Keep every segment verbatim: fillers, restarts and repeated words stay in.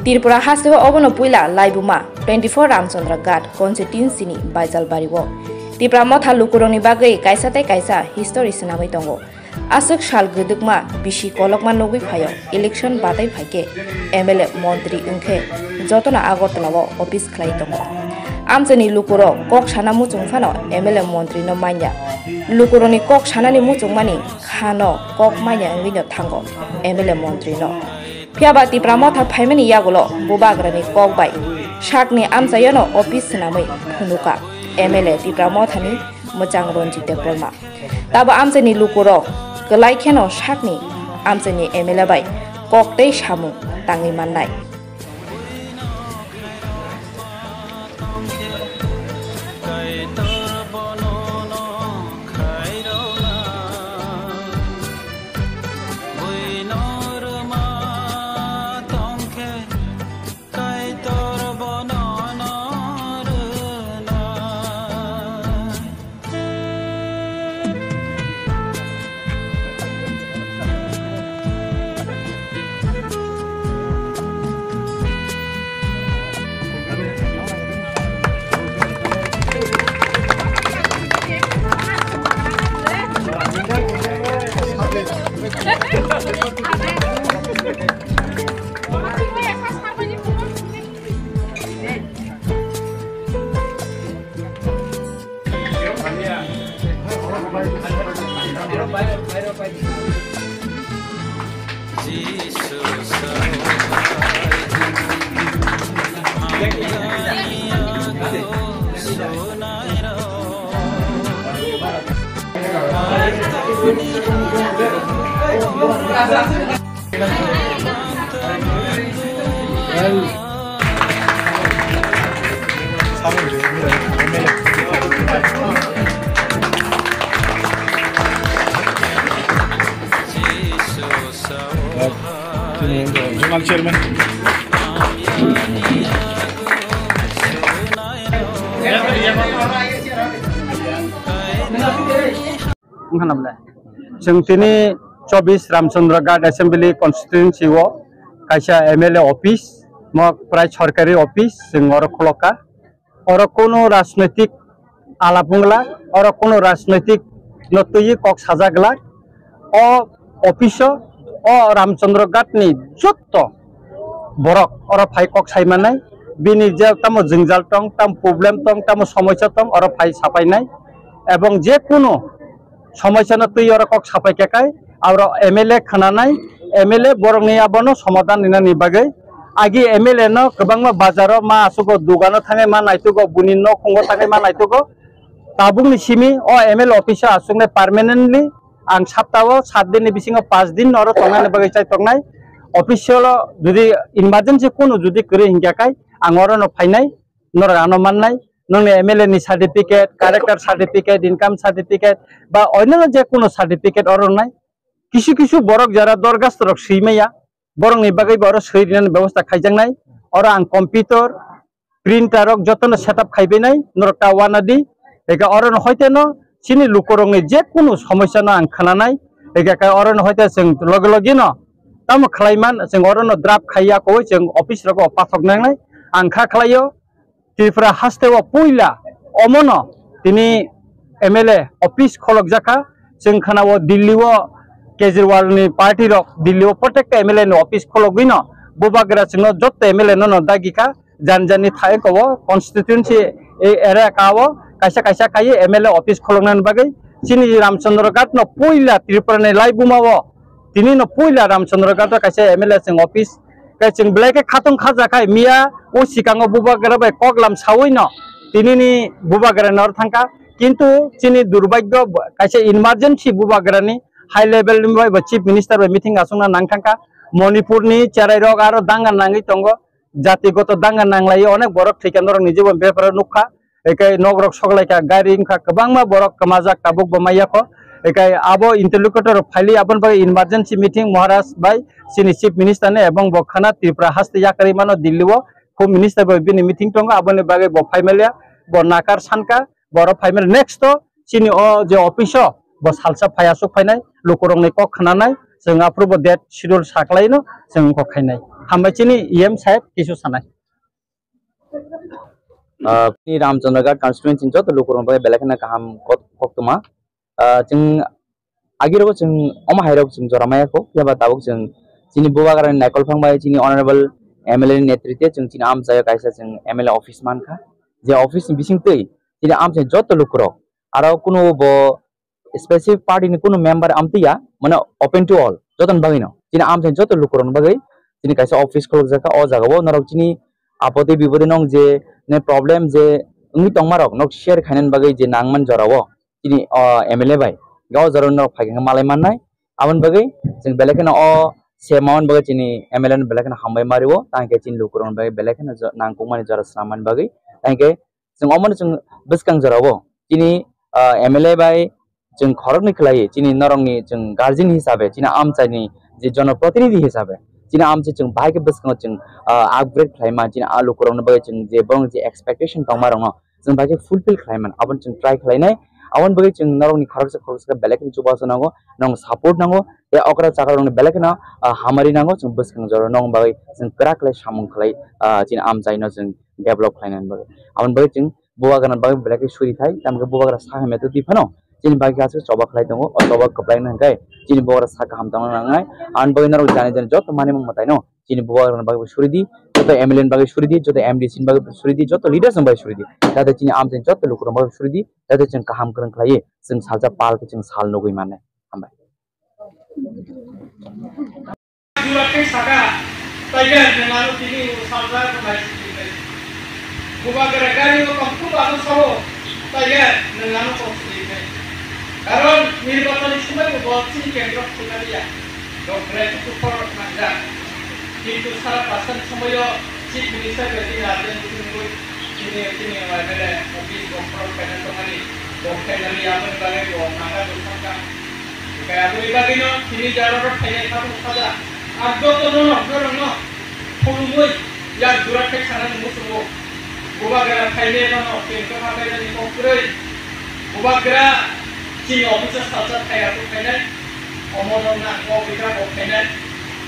Tripura hasteo obono puila laibuma twenty four Ramchandra Ghat constituency ni Baijalbari o Tipra Motha lukurokni bagwi kaisa tei kaisa history swnamwi tongo. Aswk sal gwdwkma bisi kolokma nugwi phaio, election batai phaikhe M L A montri wngkhe jotono Agartala o office khlai tongo. Amchaini lukurok kok sana muchung phano M L A montri no manya. Lukurokni kok sanani muchungmani khano kok manya wngwino thango M L A montri no. Phiyaba Tipra Motha phaimani yagulo bubagrani kok bai sakni amchaiono office swnamwi phunuka M L A Tipra Mothani mwchang Ranjit Debbarma. Tabo amchaini lukurok kwlai kheno sakni amchaini M L A bai kok tei samung tangwi mannai. Zonal chairman. Wngkha na belai? Chwng tini chobbish Ramchandra Ghat Assembly Constituency o kaisa M L A office, mo prai sorkari office, chwng oro khulokha. Oro kunu rajnoitik alap wngla, oro kunu rajnoitik no twiwi kok sajak glak. O office o, o Ramchandra Ghat ni jotto borok oro phai kok sai mannai, bini je tamo jwngjal tong, tamo problem tong, tamo somosya tong, oro phai sapainai, ebong je kunu somosya no twi oro kok sapai khe kai, aro M L A khwnanai, M L A borokni abono somadhan rinani bagwi agi M L A no kwbangma bazaro ma asugo, dugano thangwi ma naitugo, buni nokhungo thangwi ma naitugo, tabukni simi o M L A office o aswknai permanently. Ang saptao sat din ni bisingo panch din oro tongnani bagwi chai tongnai. Official o jodi emergency kunu jodi kwrwi hinkha khai ang oro no phainai, norok ano mannai, nongni M L A ni certificate, character certificate, income certificate ba onno je kunu certificate oro nai. Kisu kisu borok jara dorgasto rok swi maya, borokni bagwi bo oro swi rinani bebosta khaijaknai. Oro ang computer, printer rok jotono setup khaibainai, norok ta uanadi. Eka oro no hoite no chini lukurokni je kunu somosya no ang khwnanai. Eka khe oro no hoite chwng loge loge no tamo khlaiman, chwng oro no draft khaiya koi chwng office rogo pathok nangnai. Ang kha khlaio Tripura haste o puila omono tini M L A office kholokjakha. Chwng khwnao Delhi o Kejriwal ni party rok Delhi o protekta M L A ni office khologwi no bubagra chwngno jotto M L A no no dagi kha. Jani jani thai ko o constituency ei area ka o kaisa kaisa khai M L A office kholoknani bagwi chini Ramchandra Ghat no puila Tripura ni laibuma o tini no puila Ramchandra Ghat o kaisa M L A chwng office kai chwng belai khe khatong khaja khai miya o sikango bubagra bai koklam sawi no tini ni bubagra nor thangkha. Kintu chini durbagyo kaisa emergency bubagra ni high level ni bai bo chief minister bai meeting aswkna nang thangkha. Manipur ni cherai rok aro danga nangwi tongo, jatigoto danga nanglaio, onek borok thwikha norok ni jibon beparo nukha. Ekai nok rok soklaikha, gari wngkha, kwbangma borok kwmajak tabuk bo maya kho. Ekai abo interlocutor rok phaili aboni bagwi emergency meeting Maharaj bai chini chief minister ni ebong bo khana Tripura haste yakarwi mano Delhi o, home minister bai bini meeting tongo, aboni bagwi bo phaimalia, bo nakar sankha, borok phaimalia. Next o chini o je office o bo salsa phai aswk phainai, lukurokni kok khnanai, Chwng aphuru bo date schedule saklaino chwng kok khainai. Hambai chini E M saheb kisu sanai. Ah, ni Ramchandraghat constituency joto lukurok bai belai kheno kaham kok-, koktwma. Ah, chwng agirok chwng omo hairok chwng jora maya kho, phiya ba tabuk chwng chini Bubagrani naikol phang bai chini honorable M L A ni netritwe chwng chini amchaio kaisa chwng M L A office mankha. Je office ni bisingtwi chini amchai joto lukurok aro kunu bo specific party ni kunu member amtwi ya, mane open to all, joto ni bagwi no. Chini amchai joto lukurok ni bagwi chini kaisa office khulukjak kha, o jaga o norok chini apoti bipodi no je ne problem je wngwi tongma rok nok share khainani bagwi je nangman jora o chini o M L A bai ga o jora o norok phai khe malai mannai. Aboni bagwi chwng belai kheno o se mamani bagwi chini M L A no belai kheno hambai ma rio, tang khe chini lukurok ni bagwi belai kheno jo-, nangkukmani jora swnam mani bagwi. Tang khe chwng omono chwng bwskang jorao chini, ah, M L A bai chwng khoroknwi khlaiwi chini norokni chwng guardian hisabe chini amchaini je jonoprotinidhi hisabe chini amchai chwng bahai khe bwskango chwng, ah, upgrade khlai man chini a lukurokno bagwi chwng je borokni je expectation tongma rokno chwng bahai khe fulfill khlai man aboni chwng try khlainai. Aboni bagwi chwng norokni khoroksa khoroksa khe belai kheno chubachu nango, norokni support nango tei okra chakra rokni belai kheno, ah, hamari nango chwng bwskang jorao norokni bagwi chwng kwrak khlai samung khlai, ah, chini amchaino chwng develop khlainani bagwi. Aboni bagwi chwng Bubagrani bagwi belai khe suri khai, tamo khe Bubagra sa hamya twi phano chini bagwi aswk choba khlai tongo, o choba kwplai no hwnkhe chini Bubagra sa kaham tongna nangnai. Aboni bagwi norok jani jani joto manwi mwtai no chini Bubagrani bagwi suri di, joto M L A ni bagwi suri di, joto M D C ni bagwi suri di, joto leaders ni bagwi suri di, jate chini amchaini joto lukurokni bagwi suri di, jate chwng kaham kwrwng khlaiwi chwng salsa pal khe chwng sal nugwi mannai. Hambai. Jura khe saka, Tiger, nwng ano tini o salsa ko nai sidi nai. Bubagra gari o tong kuba ano sao, Tiger, nwng ano tong sidi nai. Karon nirbachon ni somoi bo bo chini kendro khulaiya. Rok belai khe khorok nangjak. Kintu sara pasani somoi o Chief Minister bai tini Rajen Mukhumui tini, tini M L A office rok khorok kaina tongmani, rok kainani aboni bagwi bo nangkha bo sakha. Kaya bui bagwino tini jaro rok khainai kha bung khaja. Ang joto no no, no no no. Khulumui yak jura khai sana ni musugo. Bubagra khainai no no, tini kha khainani kok kwrwi. Bubagra chini office salsa khai aku khainai. Omo no na kok bikra kok khainai.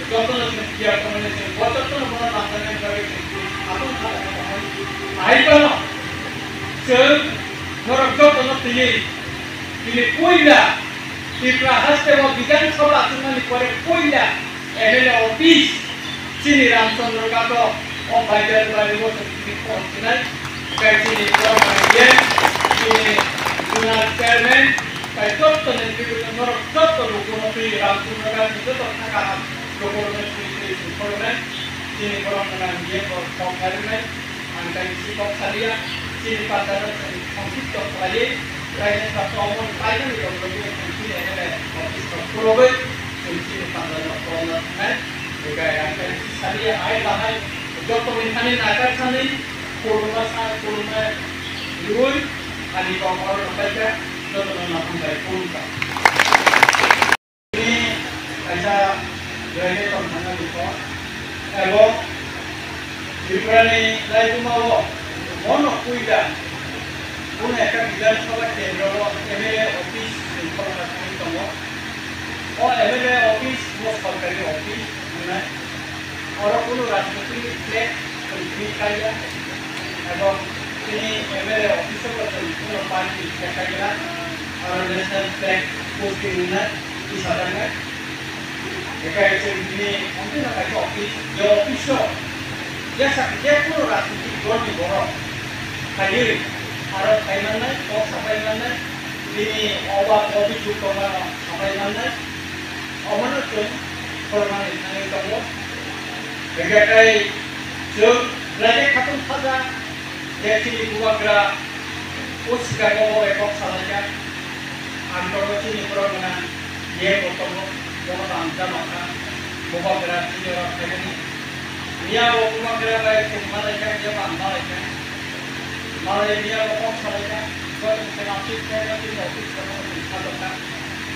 Joto no chini kiya khainai chini. Bo joto no bono nangkha nai bagwi chini. Aku kha khainai. Ahai bano. Chwng norok joto no tini. Tini puila Tripura haste o Bidhan Sabha achukmani pore puila M L A office chini Ramchandra Ghat o, o Baidaribari o chwng tini phone sinai. Kai chini borok bai ye, chini zonal chairman, kai jotto ni bibinno norok jotto lukuno twi Ramchandra Ghat ni jotto thaka lukuno twi twi twi phone nai. Chini borok nang ye borok phone nai. Ang tai bisi kok salia, chini panjano chwng songkipto khlaiwi, raini sakno omo ni kainani rok rwgwi chwng chini M L A office rok khulogwi chwng chini panjano khulokna thangnai. Hinkhe ang tai bisi salia, hai bahai joto ni thani nakar thani khulumma sa khulumma riui ani kok oro rwkhaikha, jotono no hambai khulumkha. Tini kaisa graduation thangna dukho. Ebo Tripurani laibuma o bono puila kunu ekta Bidhan Sabha kendro o M L A office ni khoroksa thangwi tongo. O M L A office bo sorkari office wngnai. Oro kunu rajniti ni flag chwng twi kaiya, ebong chini M L A office o bo chwng kunu party ni flag kaigwla, oro national flag posting wngnai, tisajaknai. Hinkhe chwng tini amtwino kaisa office, je office o jesa je kunu rajniti dol ni borok phaiwi aro phai mannai, kok sapai mannai, tini oba obisuk tongmano sapai mannai. Omono chwng khoroknani thangwi tongo. Hinkhe tei chwng belai khe khatung khaja je chini bubagra o swkang o bai kok salaijak. Ang tongo chini borok gwnang D M bo tongo, bono bo ang cha mankha. Bubagra chini oro phainani. Miya bo bubagra bai chwng malaikha, miya bo ang malaikha. Malai miya bo kok salaikha, joto se nasi khe no tini office kono tini kha dokha.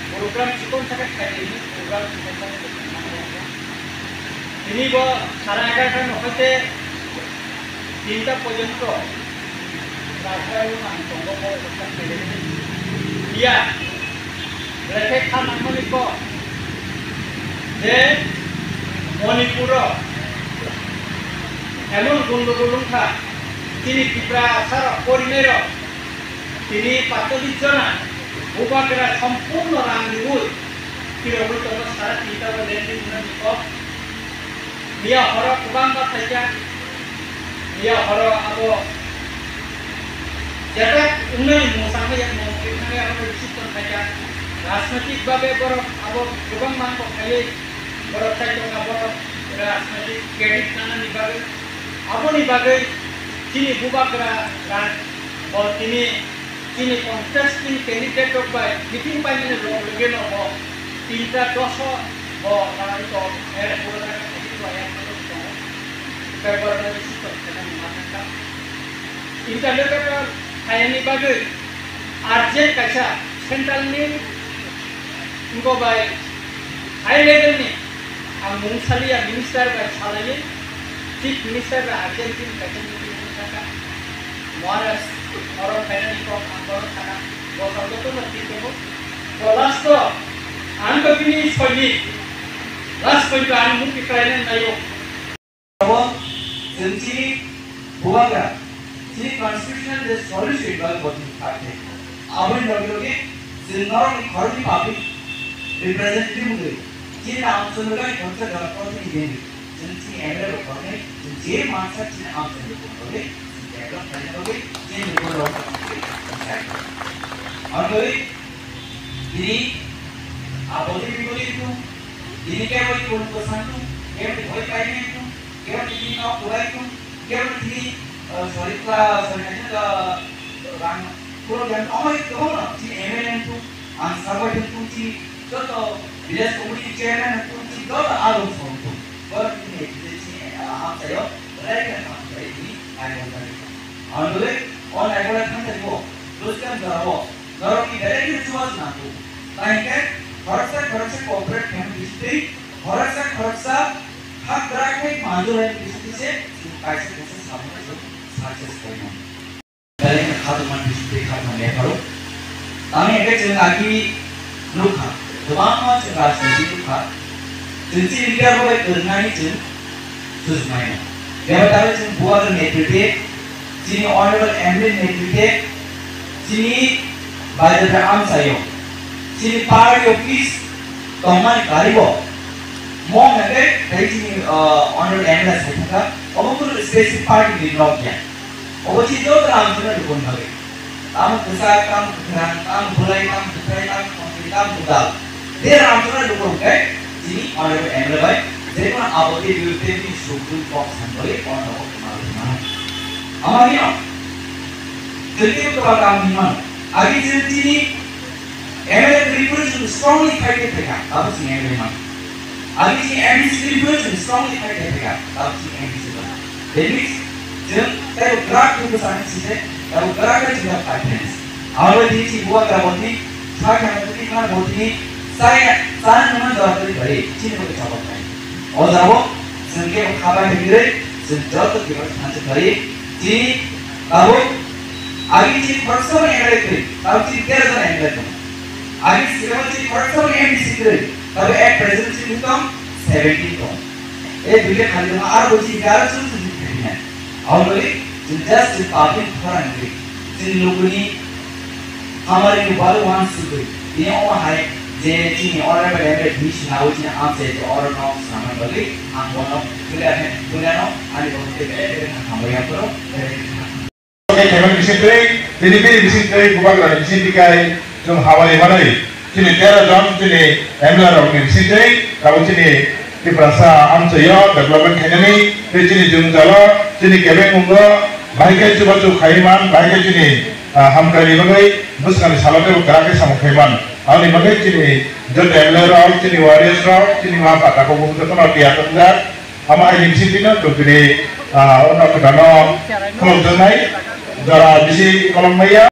Program chikon sakhe khaidi ni, program chikon sakhe tini kha dokha. Tini bo sara egarota no hoite tinta porjonto rajbai o nang tongo bo obostha khaidi. Iya, belai khe kha nangmani kok. Je Manipuro emon gondogol wngkha, chini Tiprasa rok porinai rok tini pato bijona bubagra sompurno rang riwi tirogwi tongo sara tinta o landing wngnani kok. Miya horo kwbangma phaikha, miya horo abo jetak wngnani mung saknai yak mung kwrwiknai abo bai bisi tong phaikha. Rajnaitik babe borok abo kwbangma kok khaiwi borok kaitor abo rajnaitik credit nanani bagwi, aboni bagwi chini bubagra rang bo tini chini contesting candidate rok bai meeting paimani loge loge no bo tinta doso bo nai to er pura na khaisi to er pura to paper na bisi to khana ma thangka. Interlocutor khaiyani bagwi urgent kaisa central ni wngkha bai high level ni ang mung saliya minister bai salaiwi chief minister bai urgent tin kaisa meeting wngkha. Maharaj oro phainani kok ang bono sana, bo sabdo to nang tito. Bo last to ang to bini soini last point ang mukti khlaina nayo. Abo chwng chini bubagra, chini constitutional je solution ba bo chini thakte. Aboni loge loge chwng norokni khoroknwi public representative wngwi chini Ramchandra bai khoroksa jora protinidhi wngwi chwng chini M L A rok khoroknwi chwng je mansa chini Ramchandra rok khoroknwi chwng develop khlaina bagwi chini bubagra rok khoroknwi chwng sai. Aboni tini aboni biboli tu tini kebo ni bolu bwsang tu kebo ni bhoi paimani tu kebo ni tini nok bulai tu kebo ni tini, eh, sorry, kla-, sorry, kani ka rang puro yang omai kebo no tini M L A tu ang sabai tu tini joto village committee chairman tu tini joto alum song tu bor tini tini, eh, ang sayo rai ka ang sayo tini ai bol tani. Ang dole on ai bol tani bo terus kan jara bo. Norokni belai kheno chubachu nango. Tei hwnkhe khoroksa khoroksa cooperate khaimani bisingtwi, khoroksa khoroksa hak bwrak khai manjurlaimani bisingtwi se chwng kaisa kaisa samungno chwng success khaimani. Belai kheno khatungmani bisingtwi khatungma yapharo. Tamni hwnkhe chwng agi nukha, kwbangma chwng rajniti nukha. Chwng chini leader rok bai kwrwngnani chwng sujumai no. Bebak tabuk chwng bubagra netrite, chini honorable M L A netrite, chini baidabra amchaio, chini party office tongmani karibo, mong hwnkhe tei chini, uh, honorable M L A sai thangkha, obo kunu specific party ni nok ya. Obo chini joto Ramchandra ni boni bagwi. Tamo kwchak, tamo kwkhrang, tamo bwlai, tamo kwthai, tamo thongwi, tamo kwtal. Je Ramchandra ni bwrwi hwnkhe chini honorable M L A bai je kono aboni biruddhe bini sukduk kok sanwi bono kok kwma rwmano. Ama bino chwng tei kwtal tamo hinmano. Agi chwng chini M L A kwrwi phuru chwng strongly fight khe phaikha, abo chini M L A mano. Agi chini M D C kwrwi phuru chwng strongly fight khe phaikha, abo chini M D C mano. That means, chwng teibo kwrak khe bwsani side, teibo kwrak khe chwng khe fight khainai. Abo bai tini chini bubagra bo tini sa khe ang tini khna bo tini chaya, chaya nungma jora twi bai chini bo chobok nai. O jabo chwng khe kha bai hinwi chwng joto khe bai thansa khlai. Chini tabuk agi chini khoroksa bai M L A kwrwi, tabuk chini tero jona M L A tongo. Agi sikamo chini khoroksa bai M D C kwrwi, tabuk at present chini tong seventeen tong. E duita khali tong aro bo chini aro chwng chwng khaina. Aboni chwng just chwng public forum kwrwi. Chini lukuni Hamari ni bari wan sugwi. Tini omo hai je chini honorable M L A bini sinawi chini amchai je oro no swnamna bagwi ang bono puila khe, puila no ani bo tei belai belai kha hambai ya phuru belai kha. Khe khaimani bising twi, tini bini bising twi bubagra ni bising twi kai chwng hamari manwi. Chini tero jon chini M L A rok ni bising twi tabuk chini Tiprasa amchaio development khainani tei chini jwngjalo chini kebeng mungo bahai khe chubachu khaiwi man, bahai khe chini, ah, hamkraini bagwi bwskangni salo teibo kwrak khe samung khai man. Aboni bagwi chini joto M L A rok, chini warriors rok, chini ma pata kok jotono tiyar wngjak. Omo hai ni bising twino chwng tini, ah, ono kwtano khulumjaknai jora bisi kolom maya.